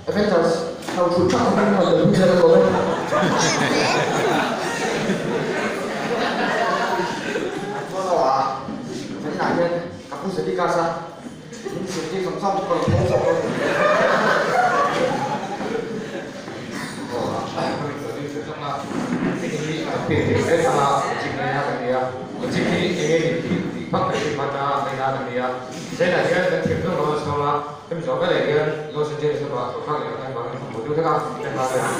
Avengers ho thu thak in an rawn pui zel a lawm e. Chuan aw a, zaninah hian ka pu Zedekiah a min zirtir zawng zawng ka rawn tho chhuak dawn a ni. Aw a, ka mit lo ding hreh zawng a, heng hi an pek theih hle thang a, logic ngaina kan nei a, logic hi eng nge ni tih tih vak kan hriat hman a ngaina kan nei a, China hian kan thiam zawng lo a chhawng a, Hemi zawh veleh hian Los Angeles lamah tawlhrang leh ngai vangin ka hmu deuh vek a, ka hlau leh ang.